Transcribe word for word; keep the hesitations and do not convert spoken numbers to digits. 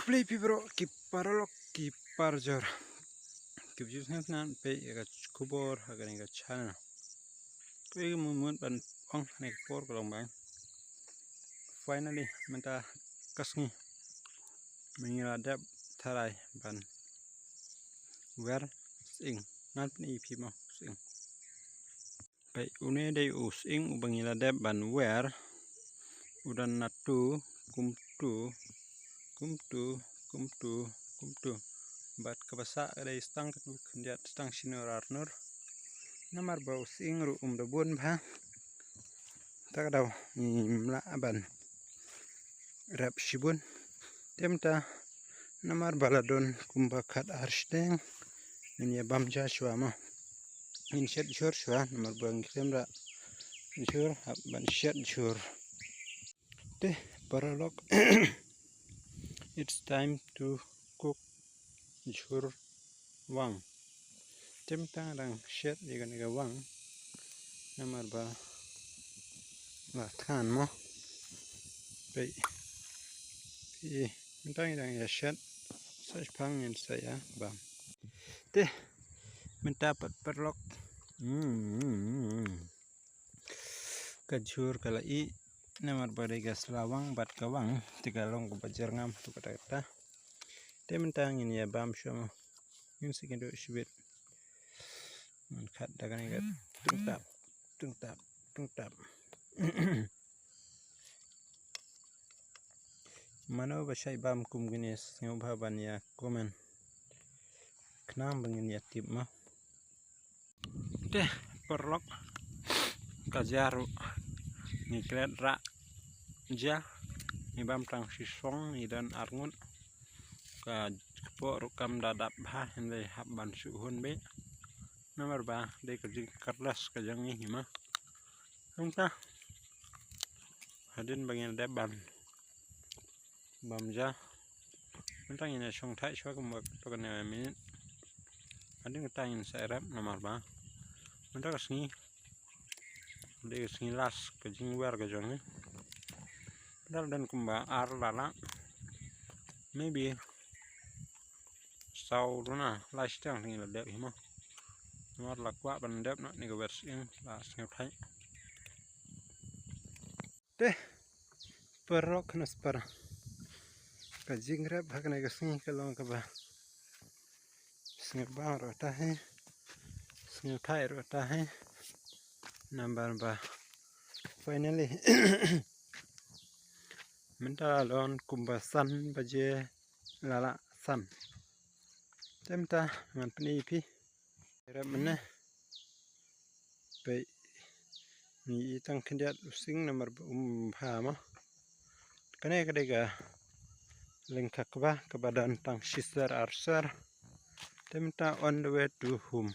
Khublei phi bro, ki paralok, ki parajor. Ki bujur sngewthuh nan peit ïa ka khubor ha kane ka channel. Khublei ki mut ban ong ha kane ka por ka long bang. Finally mynta ka sngi mynta ngi la dep tharai ban wer sying. Ngan pyni ïa phi mo sying. Peit une dei u sying uba ngi la dep ban wer. U don natu, kumtu, kumtu, kumtu, kumtu. Bad kaba sah ka dei stang katno khyndiat stang shino ar nur. Namar ba u sying ruh um da bun bha. Ta ka daw ngim lah ban rep shibun. Te mynta namar ba la don kumba khat ar shiteng ngin ïa bam ja shuwa mo. Ngin shet jhur shuwa namar ba ngi khlem da jhur hap ban shet jhur. Te paralok, it's time to cook jhur wang. Te mynta nga dang shet ïa kane ka wang namar ba la than mo. Peit. Peit mynta ngi dang ïa shet. Sa shipang ngin sa ïa bam. Te mynta pat paralok. Hmm. Ka jhur ka la ih namar ba dei ka sla wang bad ka wang te ka long kaba jyrngam tu kata kata. Te mynta ngin ïa bam shuwa mo. Ngin sa kynduh shibit. Ngan khat da kane ka tungtap tungtap tungtap. Mano ba shait bam kum kine sngewbha ban ïa comment. Khnang ba ngin ïa tip mo. Te paralok, ka ja ruh ngi klet rah ja. Ngi bam tang shi song, ngi don ar ngut. Ka kpoh ruh kam da dap bha, hynrei hap ban shu hun beit. Namar ba dei ka jingkyrles ka jong ngi hi mo. Hangta hadien ba ngin dep ban bam ja. Mynta ngin ïa shong thait shuwa kumba kato kane minit. Hadien kata ngin sa ïarep namar ba mynta ka sngi dei ka sngi last ka jingwer ka jong ngi. Mynta la don kumba ar lala, maybe saw duna lai shiteng ngi la dep hi mo. Namar la kwah ban dep noh ne ka wer sying la sngewthait. Te paralok, khana spar ka jingrep ha kane ka sngi ka long kaba sngewbang ruh ta hi, sngewthait ruh ta hi. Namar ba finally mynta la don kumba san baje lala san. Te mynta ngan pyni ïa phi. Rep mynne. Peit ngi ïa tang khyndiat u sying namar ba um bha mo. Kane ka dei ka lyngkha kba kaba don tang shi ser ar ser. Te mynta on the way to home.